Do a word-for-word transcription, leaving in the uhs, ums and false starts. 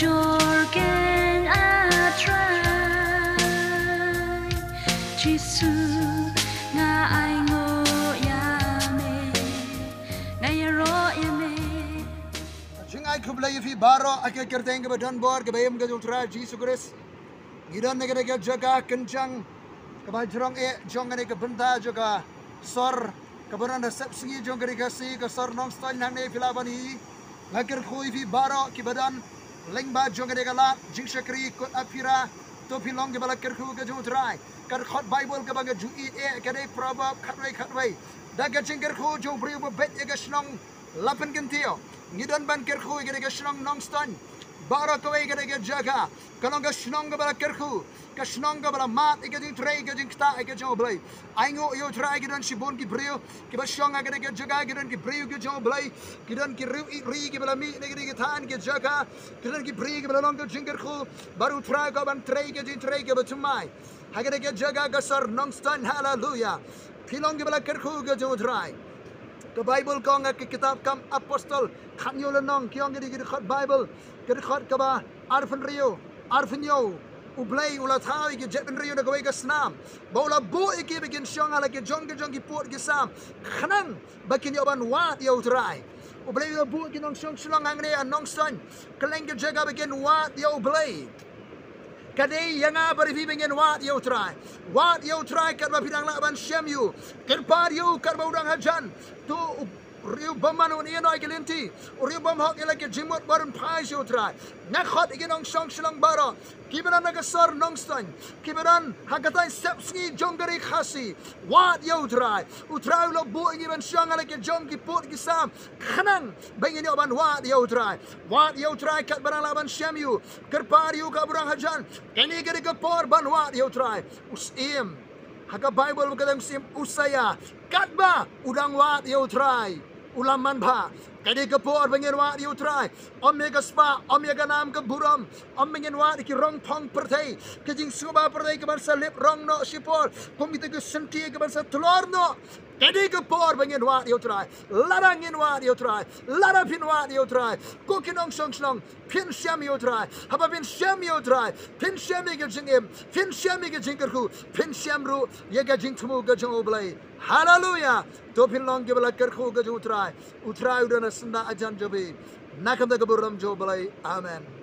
Jorgen a Trai Jisu, nga ainguh ïa me, nga ïaroh ïa me. Jingai khublei ïa phi baroh ha ka kyrteng kaba don bor kaba im ka jong U Trai Jisu Khrist. Ngi don ha kane ka jaka kynjang kaba jrong eh jong kane ka bynta jong ka sor kaba don ha sepsngi jong ka ri Khasi, ka sor Nongstoiñ. Hangne phi lah ban ïohi, nga kyrkhu ïa phi baroh kiba don lyngba jong kane ka lad jingshakri Kut Aphira. To phi long kiba la kyrkhu ka jong U Trai. Ka dkhot Baibl kaba nga ju ïeit eh ka dei Proverb khatwei khatwei. Da ka jingkyrkhu jong u briew ba beit ïa ka shnong la pynkyntiew. Ngi don ban kyrkhu ïa ka dei ka shnong Nongstoiñ. Baroh kawei ka dei ka jaka, ka long ka shnong kaba la kyrkhu, ka shnong kaba la mad ïa ka jingtrei, ka jingktah ïa ka jong U Blei. Ainguh ïa U Trai, ki don shibun ki briew kiba shong ha ka dei ka jaka, ki don ki briew ka jong U Blei, ki don ki riew ïeit ri kiba la mih na ka dei ka thaiñ ka jaka, ki don ki briew kiba la long ka jingkyrkhu bad U Trai, ka ban trei ka jingtrei kaba thymmai ha ka dei ka jaka ka sor Nongstoiñ. Haleluya. Phi long kiba la kyrkhu ka jong U Trai. Ka Baibl ka ong ha ka kitab Kam Apostol khathynñiew lynnong, ki ong ka dei ka dkhot Baibl, ka dkhot kaba arphew hynriew, arphew hynñiew, U Blei u la thaw ïa ki jaitbynriew na kawei ka snam ba u la buh ïa ki ba kin shong ha la ki jong ki jong ki pud ki sam, khnang ba kin ïoh ban wad ïa U Trai. U Blei u la buh ïa ki nongshong shnong hangne ha Nongstoiñ, kylleng ka jaka ba kin wad ïa U Blei. Ka dei ïa nga bad ïa phi ba ngin wad ïa U Trai. Wad ïa U Trai katba phi dang lah ban shem ïa u. Kyrpad ïa u katba u dang hajan. To u riew bymman un ïehnoh ïa ki lynti, u riew bymhok ïa la ki jingmut bad un phai sha U Trai. Nga khot ïa ki nongshong shnong baroh kiba don ha ka sor Nongstoiñ, kiba don ha ka thaiñ sepsngi jong ka ri Khasi. Wad ïa U Trai. U Trai u la buh ïa ngi ban shong ha la ki jong ki pud ki sam, khnang ba ngin ïoh ban wad ïa U Trai. Wad ïa U Trai katba dang lah ban shem ïa u. Kyrpad ïa u katba u dang hajan. Kane ka dei ka por ban wad ïa U Trai. U syiem ha ka Baibl, ka dang u syiem Usaïa, katba u dang wad ïa U Trai, u la manbha. Ka dei ka por ba ngin wad ïa U Trai. Ym ïa ka spah, ym ïa ka nam ka burom, ym ba ngin wad ïa ki rong phong pyrthei, ka jingsngewbha pyrthei ka ban sa lip rong noh shipor, kum kita ki synti ka ban sa tlor noh. Ka dei ka por ba ngin wad ïa U Trai. Lada ngin wad ïa U Trai, lada phin wad ïa U Trai, ko ki nongshong shnong, phin shem ïa U Trai. Haba phin shem ïa U Trai, phin shem ïa ka jingim, phin shem ïa ka jingkyrkhu, phin shem ruh ïa ka jingthmu ka jong U Blei. Haleluya. To phin long kiba la kyrkhu ka jong U Trai. U Trai u don ha syndah hajan jong phi. Na ka bynta ka burom jong U Blei. Amen.